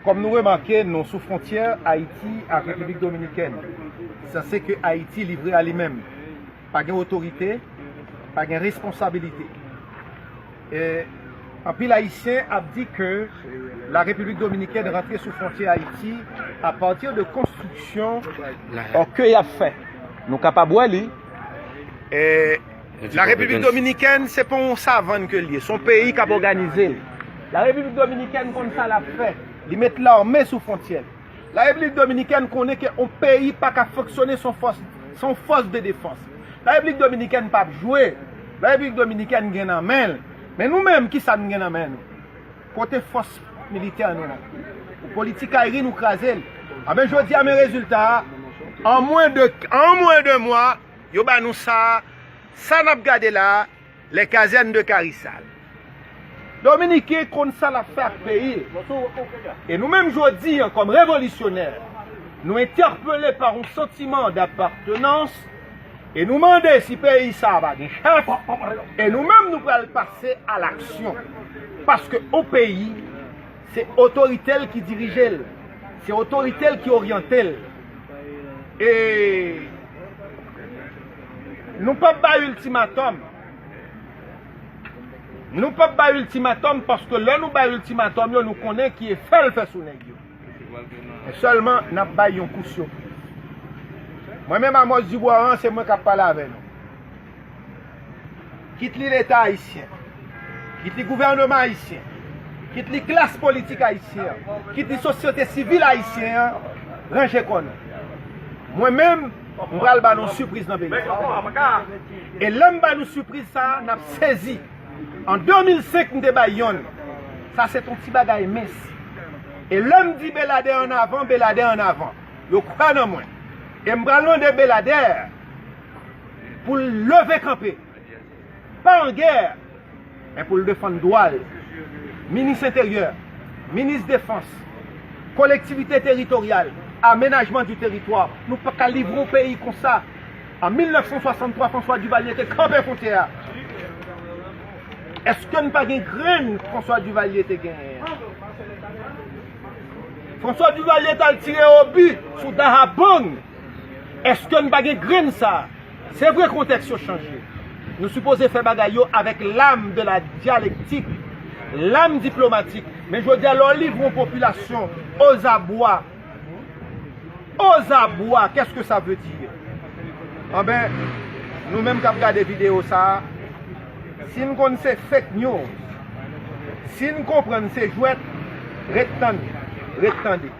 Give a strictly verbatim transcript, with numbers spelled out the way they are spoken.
Kòm nou remake, nou sou fwontyè Ayiti ak Repiblik Dominikèn. Sa se ke Ayiti livre a li menm. Pa gen otorite, pa gen responsabilite. E anpil Ayisyen ap di ke la Repiblik Dominikèn rantre sou fwontyè Ayiti apati de konstriksyon ke y ap fè. Nou kapab wè li. E la Repiblik Dominikèn, se pa yon savann ke l ye, se yon peyi k ap òganize l. La Repiblik Dominikèn konn sa l ap fè. Li met lame sou fwontyè l. La Repiblik Dominikèn konnen ke yon peyi pa ka fonksyone san fòs, san fòs de defans. La Repiblik Dominikèn p ap jwe. La Repiblik Dominikèn gen nan men l. Men nou menm, ki sa n gen nan men nou? Kote fòs militè nou an? Pou politikayri nou kraze l. Anben, jodi a, men rezilta a. An mwen de, an mwen de mwa, yo ba nou sa. Sa n ap gade la a, les casernes de Carissal. Dominiken konn sa l ap fè ak peyi l. E nou menm jodi a, kòm revolisyonè, nou entèpele pa yon santiman dapatenans e nou mande si peyi sa a pa gen chèf, e nou menm nou pral pase a laksyon. Paske yon peyi, se otorite l ki dirije l, se otorite l ki oryante l. E nou p ap bay iltimatòm. Nou p ap bay iltimatòm paske lè nou bay iltimatòm yo, nou konnen ki efè l fè sou nèg yo. Men sèlman, n ap bay yon kou sipriz. Mwen menm, Amos Dubois an, se mwen k ap pale avè nou. Kit li Leta ayisyen, kit li gouvènman ayisyen, kit li klas politik ayisyen an, kit li sosyete sivil ayisyen an, ranje kò nou. Mwen menm, m pral ba nou sipriz nan peyi sa. E lè m ba nou sipriz sa a, n ap sezi. An de mil senk, m te bay yonn. Sa se t on ti bagay mens. E lè m di Beladè ann avan, Beladè ann avan. Yo kwè nan mwen. E m pral mande Beladè pou l leve kanpe. Pa an gè, men pou l defann dwa l. Minis Enteryè, Minis Defans, Kolektivite Teritoryal, Amenajman di Teritwa, nou pa ka livre yon peyi konsa. An mil nèf san swasanntwa, François Duvalier te kanpe fwontyè a. Èske n pa gen grenn François Duvalier te genyen an? François Duvalier t al tire obi sou Dahomey. Èske n pa gen grenn sa a? Se vre, kontèks yo chanje. Nou sipoze fè bagay yo avèk l'âme de la dialectique, l'âme diplomatique. Men jodi a, lè w livre yon popilasyon aux abois, aux abois, qu'est-ce que ça veut dire? Anben, nou menm k ap gade videyo sa a, si n konn se fake news, si n konprann se jwèt, ret tann, ret tande.